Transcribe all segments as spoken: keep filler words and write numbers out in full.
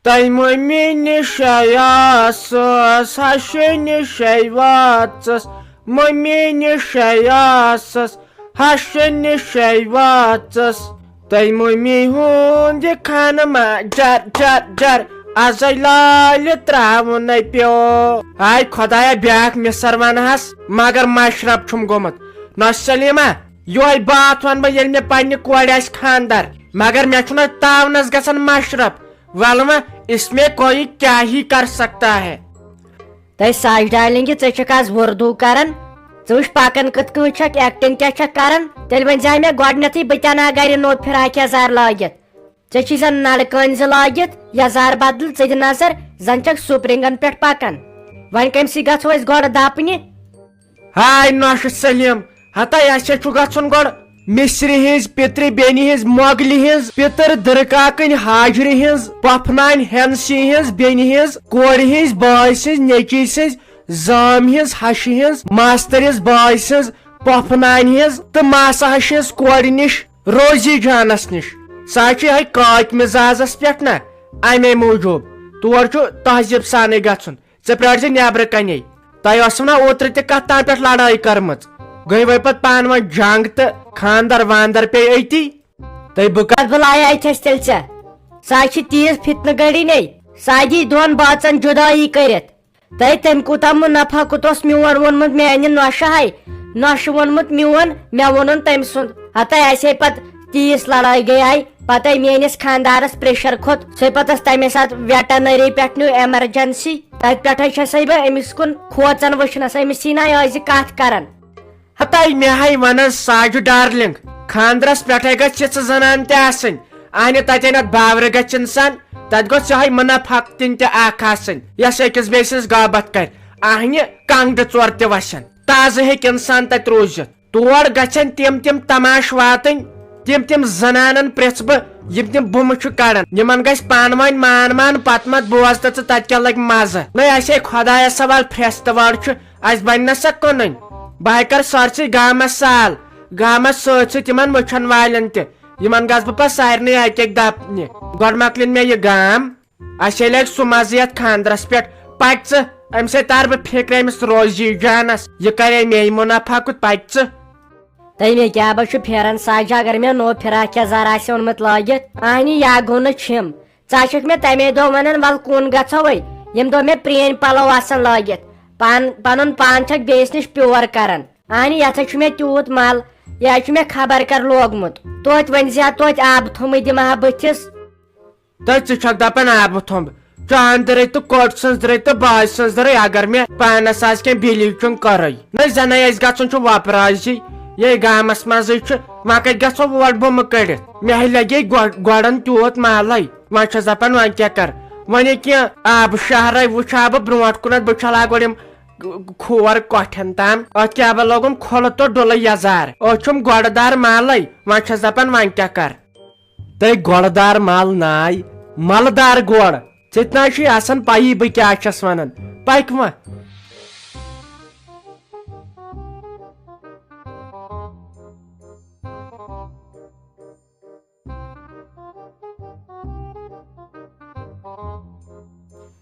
تۄہہِ مٔمی نِشے آسس، ہشہِ نِشے واژس، مٔمی نِشے آسس، ہشہِ نِشے واژس۔ تۄہہِ مٔمی ہُنٛد یہِ خانہٕ ما جر جر جر، ازے لالہِ ترٛاوُن پیو۔ ہاے خۄدایا، بیٛاکھ مِسر ونہس، مگر مشرف چھُم گوٚمُت۔ نہ سلیمہ، یۄہے باتھ ونہٕ بہٕ، ییٚلہِ مےٚ پننہِ کورِ آسہِ خانٛدر، مگر مےٚ چھُنہٕ تاونس گژھان مشرف۔ ولمہ، اس میں کوئی کیا ہی کر سکتا ہے۔ تۄہہِ ساش ڈارلنگ، ژےٚ چھکھ از اردو کران؟ ژٕ وٕچھ پکان کِتھ کٔنۍ چھکھ، ایکٹنگ کیٛاہ چھکھ کران؟ تیٚلہِ ؤنۍ زِ ہا مےٚ گۄڈٕنیتھٕے، بہٕ تہِ انہٕ ہا گرِ نوٚو فراک یزار لٲگِتھ۔ ژےٚ چھِ زن نلہٕ کٲنۍ زٕ لٲگِتھ، یزار بدل، ژٕ دِ نظر، زن چھکھ سُپرنگن پٮ۪ٹھ پکان۔ وۄنۍ کٔمۍ سٕے گژھو أسۍ گۄڈٕ دپنہِ؟ ہاے نۄشہِ سلیٖم، ہتا اَسہِ چھُ گژھُن گۄڈٕ مِصرِ ہٕنٛز، پِترِ بیٚنہِ ہٕنٛز، مۄغلہِ ہٕنٛز، پِتٕر دٕرکاکٕنۍ ہاجرِ ہٕنٛز، پۄپھٕ نانۍ ہٮ۪نسہِ ہٕنٛز، بیٚنہِ ہٕنٛز، کورِ ہٕنٛز، بٲے سٕنٛز، نیٚچِوۍ سٕنٛز، زامہِ ہٕنٛز، ہشہِ ہٕنٛز، ماستٕرِس بٲے سٕنٛز، پۄپھٕ نانہِ ہٕنٛز تہٕ ماسہٕ ہشہِ ہٕنٛز کورِ نِش، روزی جانس نِش۔ سۄ حظ چھِ یِہوٚے کاکۍ مِزازس پٮ۪ٹھ نا، امے موٗجوٗب۔ تور چھُ تہذیٖب سانٕے گژھُن۔ ژٕ پرٛارِ زِ نیبرٕ کنے۔ تۄہہِ ٲسٕو نا اوترٕ تہِ کتھ تام پٮ۪ٹھ لڑٲے کٔرمٕژ؟ گٔیوے پتہٕ پانہٕ ؤنۍ جنگ تہٕ خاندر واندر پیٚیہِ أتی۔ تہٕ بہٕ کتھ بُلایہِ اتھس تیٚلہِ ژےٚ؟ سۄ حظ چھِ تیٖژ فتنہٕ گٔڑی نے، سۄ دِیہِ دۄن بٲژن جُدٲیی کٔرِتھ۔ تۄہہِ تٔمۍ کوٗتاہ مُنافع کوٗت اوس میون ووٚنمُت میانہِ نۄشہِ ہاے؟ نۄشہِ ووٚنمُت میون، مےٚ ووٚنُن تٔمۍ سُنٛد۔ ہتے اَسے پتہٕ تیٖژ لڑٲے گٔیے، پتے میٲنِس خاندارس پریشر کھوٚت۔ سُے پتہٕ ٲس تمے ساتہٕ ویٹرنری پٮ۪ٹھ نیوٗ ایمرجنسی۔ تتہِ پٮ۪ٹھے چھسے بہٕ أمِس کُن کھوژان وٕچھنس، أمِس یی نہ أزِ کتھ کران۔ ہتاے مےٚ ہاے ونان ساجہِ ڈارلنگ، خاندرس پٮ۪ٹھے گژھِ یِژھ زنان تہِ آسٕنۍ۔ اہنہِ تتٮ۪ن اتھ باورٕ گژھِ انسان، تتہِ گوٚژھ یِہوٚے منافقتِن تہِ اکھ آسٕنۍ، یۄس أکِس بیٚیہِ سٕنٛز غٲبت کرِ۔ اہنہِ کنگڈٕ ژور تہِ وسن، تازٕ ہیٚکہِ انسان تتہِ روٗزِتھ۔ تور گژھن تِم تِم تماش واتٕنۍ، تِم تِم زنانن پرژھ بہٕ، یِم تِم بُمہٕ چھِ کڑان۔ یِمن گژھِ پانہٕ ؤنۍ مان مان، پتہٕ مت بوز تہٕ ژٕ تتہِ کیٛاہ لگہِ مزٕ۔ نہ، اسے خۄدایس سوال پھرستہٕ وٲر چھُ، اسہِ بنہِ نہ سا کٕنٕنۍ۔ بہٕ ہاے کرٕ سٲرسٕے گامس سال، گامس سۭتۍ سۭتۍ یِمن وٕچھن والٮ۪ن تہِ۔ یِمن گژھٕ بہٕ پتہٕ سارنٕے اکہِ اکہِ دپنہِ۔ گۄڈٕ مۄکلِن مےٚ یہِ گام۔ اسہِ ییٚلہِ اکہِ سُہ مزٕ یتھ خاندرس پٮ۪ٹھ۔ پکہِ ژٕ، امہِ سۭتۍ تارٕ بہٕ فکرِ أمِس روزی جانس، یہِ کرے مے منافع کُت۔ پکہِ ژٕ۔ تہٕ مےٚ کیٛاہ بہٕ چھُ پھیران سجہِ، اگر مےٚ نوٚو فراک یزار آسہِ اوٚنمُت لٲگِتھ، اہنہِ یا گوٚو نہٕ چھِم۔ ژٕ چھکھ مےٚ تمے دۄہ ونان، ول کُن گژھو وۄنۍ، ییٚمہِ دۄہ مےٚ پرٛٲنۍ پلو آسن لٲگِتھ۔ پان، پنُن پان چھکھ بیٚیِس نِش پیور کران۔ اہنہِ یتھ چھُ مےٚ تیوٗت مل، یہِ چھُ مےٚ خبر کر لوگمُت۔ توتہِ ؤنۍ زِ ہا، توتہِ آبہٕ تھوٚمٕے دِمہٕ ہا بٕتھِس۔ تہٕ ژٕ چھکھ دپان آبہٕ تھوٚمب، چاندرے تہٕ کوٚٹ سٕنٛز درے تہٕ باج سٕنٛز درے، اگر مےٚ پانس آسہِ کینٛہہ بِلیٖچِنٛگ کَرٕے۔ نہ زنَے اَسہِ گژھُن چھُ وۄپرازِ، یے گامس منٛزٕے چھُ، وۄنۍ کتہِ گژھو اور بُمہٕ کٔڑِتھ؟ مےٚ ہے لگے گۄ-، گۄڈن تیوٗت مالے، وۄنۍ چھس دپان وۄنۍ کیٛاہ کر، وۄنۍ یہِ کینٛہہ آبہٕ شہرے وٕچھِ ہا بہٕ برونٛٹھ کُنتھ، بہٕ چھلہٕ ہا گۄڈٕ یِم کھور کۄٹھٮ۪ن تام۔ اتھ کیٛاہ بہٕ لوگُم کھُلہٕ تہٕ ڈُلہٕ یزار، أتھۍ چھُم گۄڈٕ دار مالے، وۄنۍ چھس دپان وۄنۍ کیٛاہ کر۔ تہٕ گۄڈٕ دار مل ناے، ملہٕ دار گۄڈ۔ ژےٚ تہِ نہ چھُے آسان پَیی بہٕ کیٛاہ چھَس وَنان۔ پَکہِ وۄنۍ۔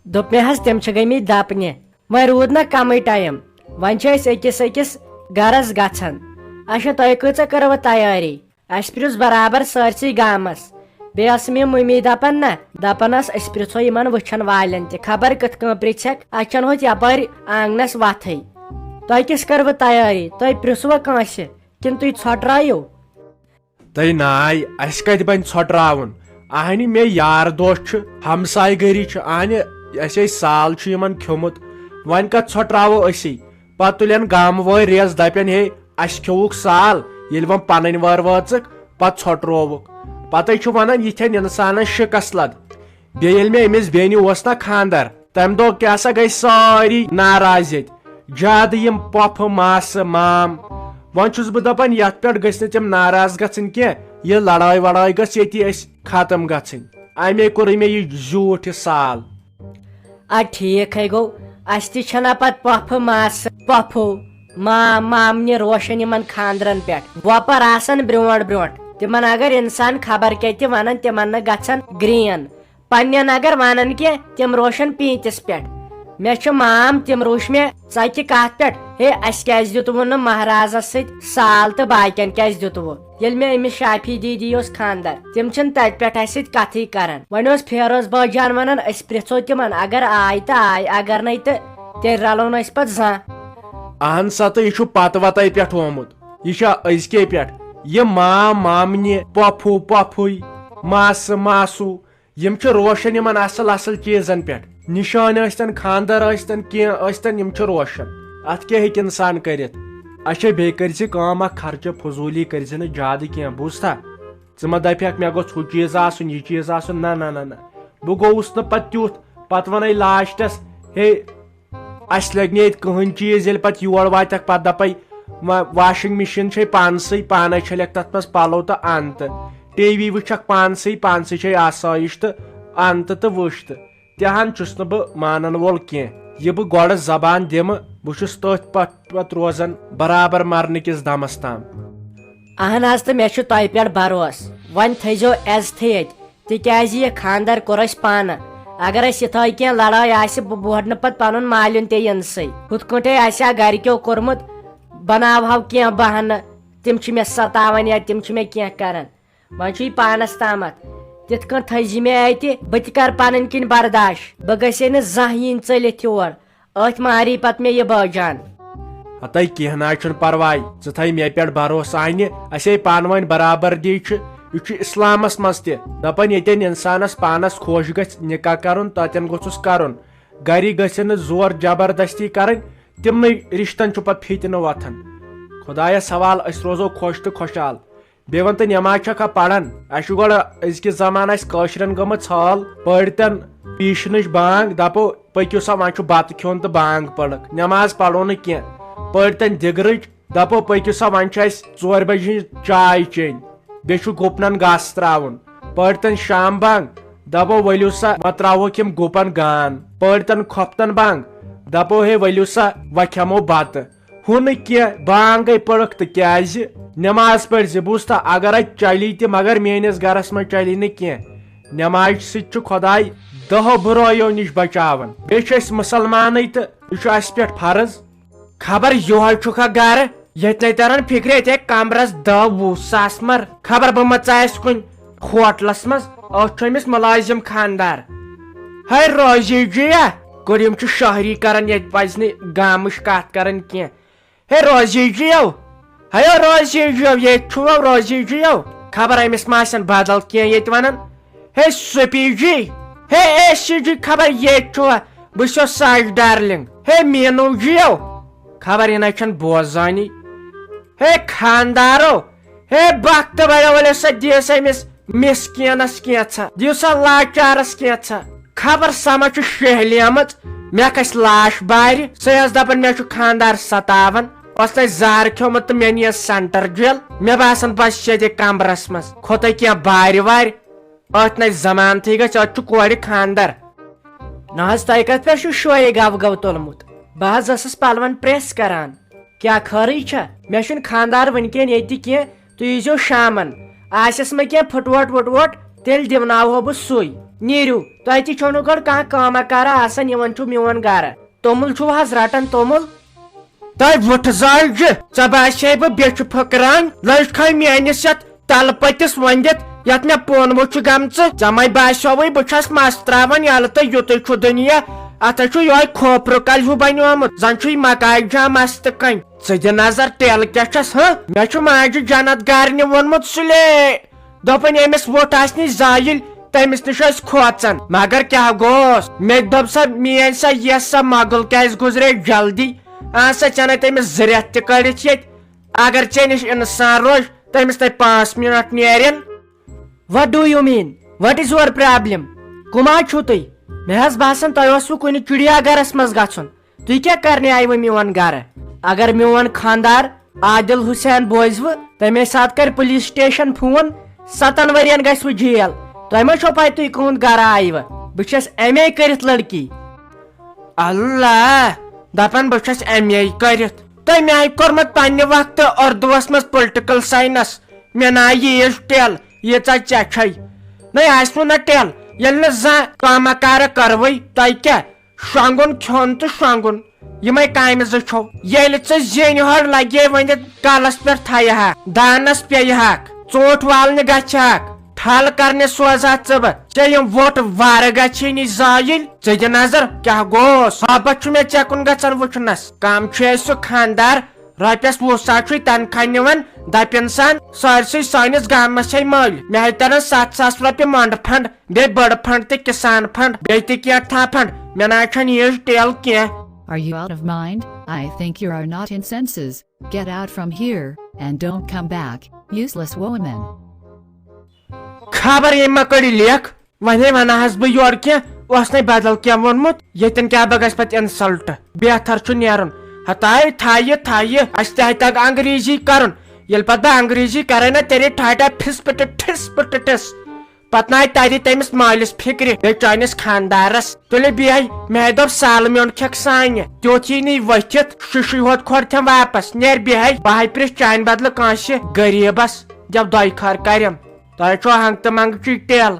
دوٚپ مےٚ حظ، تِم چھِ گٔمٕتۍ دَپنہِ۔ وۄنۍ روٗد نہ کَمٕے ٹایم، وۄنۍ چھِ أسۍ أکِس أکِس گَرَس گژھان۔ اچھا، تۄہہِ کۭژاہ کٔرٕوٕ تیٲری؟ اَسہِ پرٛژھ برابر سٲرسٕے گامس۔ بیٚیہِ ٲس مےٚ مٔمی دپان نہ، دپان ٲس أسۍ پرٛژھو یِمن وٕچھن والٮ۪ن تہِ، خبر کِتھ کٔنۍ پرٛژھکھ، اتہِ چھنہٕ ہوٚتہِ یپٲرۍ آنگنس وتھٕے۔ تۄہہِ کِژھ کٔروٕ تیٲری؟ تۄہہِ پرٛژھوا کٲنٛسہِ کِنہٕ تُہۍ ژھۄٹرٲیِو؟ تہٕ ناے، اسہِ کتہِ بنہِ ژھۄٹراوُن؟ اہنہِ مےٚ یار دوس چھِ، ہمسایہِ گٔری چھِ، اہنہِ اسے سال چھُ یِمن کھیوٚمُت، وۄنۍ کتھ ژھۄٹراوو أسی؟ پتہٕ تُلن گامہٕ وٲلۍ ریس، دپن، ہے، اسہِ کھیوٚوُکھ سال، ییٚلہِ وۄنۍ پنٕنۍ وٲر وٲژٕکھ، پتہٕ ژھۄٹرووُکھ۔ پتے چھُ ونان، یہِ کھٮ۪ن انسانس شکست لد۔ بیٚیہِ ییٚلہِ مےٚ أمِس بیٚنہِ اوس نا خانٛدر، تمہِ دۄہ کیٛاہ سا گٔے سٲری ناراض ییٚتہِ، زیادٕ یِم پۄپھٕ، ماسہٕ، مام۔ وۄنۍ چھُس بہٕ دپان، یتھ پٮ۪ٹھ گٔژھۍ نہٕ تِم ناراض گژھٕنۍ کینٛہہ، یہِ لڑٲے وڑٲے گٔژھ ییٚتی اسہِ ختم گژھٕنۍ۔ امے کوٚرُے مےٚ یہِ زیوٗٹھ یہِ سال۔ ادٕ ٹھیٖک ہے گوٚو، اسہِ تہِ چھنہ پتہٕ پۄپھٕ ماسہٕ، پۄپھو، مام، مامنہِ روشن یِمن خانٛدرن پٮ۪ٹھ۔ وۄپر آسان برونٛٹھ برونٛٹھ۔ تِمن اگر انسان خبر کیٛاہ تہِ ونان، تِمن نہٕ گژھان گرین۔ پننٮ۪ن اگر ونن کینٛہہ، تِم روشن پیٖنتِس پٮ۪ٹھ۔ مےٚ چھُ مام، تِم روٗش مےٚ ژکہِ کتھ پٮ۪ٹھ، ہے، اسہِ کیازِ دیُتوٕ نہٕ مہرازس سۭتۍ سال تہٕ باقین کیازِ دیُتوٕ؟ ییٚلہِ مےٚ أمِس شافی دیدی اوس خانٛدر، تِم چھِنہٕ تتہِ پٮ۪ٹھ اسہِ سۭتۍ کتھٕے کران۔ وۄنۍ اوس فیروز بٲجان ونان، أسۍ پرژھو تِمن، اگر آے تہٕ آے، اگر نے تہٕ تیٚلہِ رلو نہٕ أسۍ پتہٕ زانٛہہ۔ اہن سا، تہٕ یہِ چھُ پتہٕ وتے پٮ۪ٹھ آمُت، یہِ چھا أزکے پٮ۪ٹھ؟ یہِ مام مامنہِ، پۄپھوٗ پۄپھٕے، ماسہٕ ماسوٗ، یِم چھِ روشن یِمن اصل اصل چیٖزن پٮ۪ٹھ۔ نشٲنۍ ٲسۍتن، خانٛدر ٲسۍتن، کینٛہہ ٲسۍتن، یِم چھِ روشن۔ اتھ کیٛاہ ہیٚکہِ انسان کٔرِتھ؟ اچھا، بیٚیہِ کٔرۍ زِ کٲم اکھ، خرچہٕ فضوٗلی کٔرۍ زِ نہٕ زیادٕ کینٛہہ، بوٗزتھا؟ ژٕ مہ دپکھ مےٚ گوٚژھ ہُہ چیٖز آسُن، یہِ چیٖز آسُن، نہ نہ نہ نہ۔ بہٕ گوٚوُس نہٕ پتہٕ تیُتھ۔ پتہٕ ونَے لاسٹس، ہے، اسہِ لگہِ نہٕ ییٚتہِ کٕہٕنۍ چیٖز، ییٚلہِ پتہٕ یور واتکھ پتہٕ دپے، وا-، واشنگ مشین چھے پانسٕے، پانے چھلکھ تتھ منٛز پلو تہٕ انہٕ تہٕ ٹی وی وٕچھکھ پانسٕے، پانسٕے چھے آسٲیِش تہٕ انہٕ تہٕ تہٕ وٕچھ تہٕ۔ تہِ ہن چھُس نہٕ بہٕ مانن وول کینٛہہ۔ یہِ بہٕ گۄڈٕ زبان دِمہٕ، بہٕ چھُس تٔتھۍ پتھ پتھ روزان برابر مرنہٕ کِس دمس تام۔ اہن حظ، تہٕ مےٚ چھُ تۄہہِ پٮ۪ٹھ بھروسہٕ۔ وۄنۍ تھٲیزیو عزتھٕے اَتہِ، تِکیازِ یہِ خانٛدر کوٚر اَسہِ پانہٕ۔ اگر اَسہِ یِتھٲے کینٛہہ لڑٲے آسہِ، بہٕ بوہرٕ نہٕ پتہٕ پنُن مالیُن تہِ یِنسٕے۔ ہُتھ کٲٹھۍ آسہِ ہا گرِکیو کوٚرمُت، بناوہو کینٛہہ بہانہٕ، تِم چھِ مےٚ ستاوان یا تِم چھِ مےٚ کینٛہہ کران۔ وۄنۍ چھُ یہِ پانس تامتھ۔ تِتھ کٲٹھۍ تھٲیزِ مےٚ اَتہِ، بہٕ تہِ کرٕ پنٕنۍ کِنۍ برداش۔ بہٕ گژھے نہٕ زانٛہہ یِنۍ ژٔلِتھ یور۔ أتھۍ ماری پتہٕ مےٚ یہِ بٲجان۔ ہتے کینٛہہ نہ حظ چھُنہٕ پرواے، ژٕ تھٲے مےٚ پٮ۪ٹھ بھروسہٕ۔ انہِ اسے پانہٕ ؤنۍ برابردی چھِ، یہِ چھُ اسلامس منٛز تہِ دپان، ییٚتٮ۪ن انسانس پانس خۄش گژھِ نکاح کرُن، تتٮ۪ن گوٚژھُس کرُن۔ گرِ گژھِ نہٕ زور زبردستی کرٕنۍ، تِمنٕے رشتن چھُ پتہٕ فتنہٕ وۄتھان۔ خدایس حوالہٕ، أسۍ روزو خۄش تہٕ خۄشحال۔ بیٚیہِ وَن تہٕ، نٮ۪ماز چھکھا پران؟ اَسہِ چھُ گۄڈٕ أزکِس زمانہٕ اَسہِ کٲشرٮ۪ن گٔمٕژ حال، پٔرۍتن پیٖشنٕچ بانگ، دَپو، پٔکِو سا، وۄنۍ چھُ بَتہٕ کھیوٚن تہٕ بانگ پٔڑٕکھ، نٮ۪ماز پرو نہٕ کینٛہہ۔ پٔرۍتن دِگرٕچ، دَپو، پٔکِو سا، وۄنۍ چھُ اَسہِ ژورِ بجہِ ہٕنٛز چاے چیٚنۍ، بیٚیہِ چھُ گُپنن گاسہٕ ترٛاوُن۔ پٔرۍتن شام بانگ، دَپو، ؤلِو سا، وۄنۍ ترٛاوہوکھ یِم گُپن گان۔ پٔرۍتن خۄفتن بانگ، دَپو، ہے، ؤلِو سا، وۄنۍ کھٮ۪مو بَتہٕ۔ ہُہ نہٕ کینٛہہ، بانگ گٔے پٔڑٕکھ تہٕ کیازِ؟ نماز پٔرۍ زِ، بوٗزتھا، اگر اتہِ چلی تہِ، مگر میٲنِس گرس منٛز چلی نہٕ کینٛہہ۔ نمازِ سۭتۍ چھُ خۄداے دہو بُرٲیو نِش بچاوان۔ بیٚیہِ چھِ أسۍ مُسلمانٕے تہٕ یہِ چھُ اسہِ پٮ۪ٹھ فرض۔ خبر یِہوے چھُکھا گرٕ؟ ییٚتہِ نے تران فکرِ، ییٚتہِ کمرس دہ وُہ ساس مر۔ خبر بہٕ ما ژایس کُنہِ ہوٹلس منٛز؟ أتھۍ چھُ أمِس مُلازِم خاندار۔ ہے روزی جیا، کٔرِم چھُ شٲعری کران، ییٚتہِ پزِ نہٕ گامٕچ کتھ کرٕنۍ کینٛہہ۔ ہے روزی جیو، ہے روزی جیو، ییٚتہِ چھُوا روزی جیو؟ خبر أمِس ما آسن بدل کینٛہہ ییٚتہِ ونان۔ ہے سپی جی، ہے اے سی جی، خبر ییٚتہِ چھُوا؟ بہٕ چھُسو ساش ڈارلنگ۔ ہے مینو جیو، خبر یہِ نَے چھَنہٕ بوزٲنی۔ ہے خاندارو، ہے بخت بڑا ؤلِو سا، دِیِو سا أمِس مسکینس کینٛژھا، دِیِو سا لاچارس کینٛژھا۔ خبر سا ما چھُ شیہلیمٕژ، مےٚ کھسہِ لاش بارِ۔ سۄ ٲس دپان مےٚ چھُ خاندار ستاوان، اوس تتہِ زہر کھیومُت تہٕ مےٚ نِیَس سینٹر جیل۔ مےٚ باسان بس چھِ ییٚتہِ کمرس منٛز، کھوٚتُے کینٛہہ بارِ وارِ۔ أتھۍ نَے زمانتھٕے گژھِ، أتۍ چھُ کورِ خاندر۔ نہ حظ، تۄہہِ کتھ پٮ۪ٹھ چھُو شوے گو گو تُلمُت؟ بہٕ حظ ٲسٕس پلون پریس کران۔ کیٛاہ خٲرٕے چھا؟ مےٚ چھُنہٕ خانٛدار وٕنکٮ۪ن ییٚتہِ کینٛہہ، تُہۍ ییٖزیو شامن۔ آسٮ۪س مےٚ کینٛہہ پھٕٹووٹ وٕٹووٹ، تیٚلہِ دِوناوہو بہٕ سُے۔ نیٖرِو، تۄہہِ تہِ چھو نہٕ گۄڈٕ کانٛہہ کٲمہ کارا آسان، یِوان چھِو میون گرٕ۔ توٚمُل چھُو حظ رٹان، توٚمُل؟ تۄہہِ وُٹھ زالجہِ، ژےٚ باسے بہٕ بیٚچھِ پھٔکران، لٔج کھے میٲنِس یتھ تلہٕ پٔتِس ؤنٛدِتھ، یتھ مےٚ پونوٕ چھُ گمژٕ۔ ژےٚ مَے باسیووٕے بہٕ چھَس مَس ترٛاوان یَلہٕ تہٕ یُتُے چھُ دُنیا۔ اتھ ہا چھُ یِہوٚے کھوپرٕ کلہِ ہیوٗ بنیومُت، زن چھُے مکاے جام مستہٕ کنۍ۔ ژٕ دِ نظر تیلہٕ کیٛاہ چھَس، ہہ؟ مےٚ چھُ ماجہِ جنت گارنہِ ووٚنمُت سُلے۔ دوٚپُن، ییٚمِس وُٹھ آسہِ نہٕ زایِل، تٔمِس نِش ٲسۍ کھوژان۔ مگر کیٛاہ گوس؟ مےٚ تہِ دوٚپ سا، میٲنۍ سا یَس سا مۄغل کیٛازِ گُزرے جلدی؟ آ سا، ژےٚ نے تٔمِس زٕ رٮ۪تھ تہِ کٔڑِتھ ییٚتہِ۔ اگر ژےٚ نِش اِنسان روزِ، تٔمِس تَتہِ پانٛژھ مِنٹ نیرن۔ What do you mean? What is your problem? کٕم حظ چھِو تُہۍ؟ مےٚ حظ باسان، تۄہہِ اوسوٕ کُنہِ چڑیا گرس منٛز گژھُن۔ تُہۍ کیٛاہ کرنہِ آیوٕ میون گرٕ؟ اگر میون خانٛدار عادل حسین بوزوٕ، تَمے ساتہٕ کرِ پُلیٖس سٹیشن فون، ستن ؤرین گژھِ وٕ جیل۔ تۄہہِ ما چھو پَے تُہۍ کٕہُنٛد گرٕ آیوٕ؟ بہٕ چھَس ایم اے کٔرِتھ لڑکی۔ اللہ، دپان بہٕ چھَس ایم اے کٔرِتھ۔ تٔمۍ آیہِ کوٚرمُت پننہِ وقتہٕ اردوس منٛز پُلٹِکل ساینس۔ مےٚ نا ییٖژ ٹٮ۪ل، ییٖژاہ ژےٚ چھے۔ نَے آسہِ نہٕ نہ ٹٮ۪ل، ییٚلہِ نہٕ زانٛہہ کامہ کارہ کروٕے، تۄہہِ کیٛاہ؟ شۄنٛگُن، کھیوٚن تہٕ شۄنٛگُن۔ یِمے کامہِ زٕ چھو۔ ییٚلہِ ژٕ زِنۍ ہٲر لگے ؤنِتھ کلس پٮ۪ٹھ تھایہِ ہاکھ، دانس پیٚیہِ ہاکھ، ژوٗنٛٹھۍ والنہِ گژھِ ہاکھ، ٹھل کرنہِ سوزٕ ہا ژٕ بہٕ، ژےٚ یِم ووٹ وارٕ گژھی نی زٲیِل۔ ژٕ دِ نظر کیٛاہ گوس؟ محبت چھُ مےٚ ژےٚ کُن گژھان وٕچھنس۔ کم چھُ اَسہِ سُہ خاندار، رۄپیس وُہ ساس چھُے تنخواہ نِوان، دپن سان سٲرسٕے سٲنِس گامس ہے مٔلۍ۔ مےٚ ہے ترن ستھ ساس رۄپیہِ مۄنڈٕ پھنڈ، بیٚیہِ بٔڑ پھنڈ تہٕ کسان پھنڈ، بیٚیہِ تہِ کینٛہہ تھا پھنڈ۔ مےٚ نہ چھنہٕ یہِ ٹیل کینٛہہ۔ Are you out of mind? I think you are not in senses. Get out from here and don't come back, useless woman. خبر ییٚمۍ ما کٔڑ یہِ لیکھ۔ وۄنۍ ہے ونہٕ ہس بہٕ یورٕ کینٛہہ، اوس نے بدل کینٛہہ ووٚنمُت۔ ییٚتٮ۪ن کیٛاہ بہٕ گژھٕ پتہٕ انسلٹ؟ بہتر چھُ نیرُن۔ ہتاے تھایہِ تھایہِ، اسہِ تہِ ہتہِ تگ انگریزی کرُن۔ ییٚلہِ پتہٕ بہٕ انگریزی کرے نا، تیٚلے ٹھاٹا پھِس پٹہٕ ٹھِس پٹہٕ ٹِس۔ پتہٕ نہ ترِ تٔمِس مٲلِس فِکرِ، بیٚیہِ چٲنِس خاندارس۔ تُلہِ بیٚہہ، مےٚ دوٚپ سالہٕ میوٚنٛڈ کھٮ۪کھ سانہِ۔ تیوٗت یی نہٕ ؤتھِتھ، شُشُے ہوت کھۄر تھٮ۪م واپس۔ نیر بیٚہہ، بہٕ ہاے پرٛژھ چانہِ بدلہٕ کٲنٛسہِ غریٖبس، دٮ۪و دۄیہِ خٲر کرٮ۪م۔ تۄہہِ چھو ہنٛگتہٕ منٛگچی ٹیل،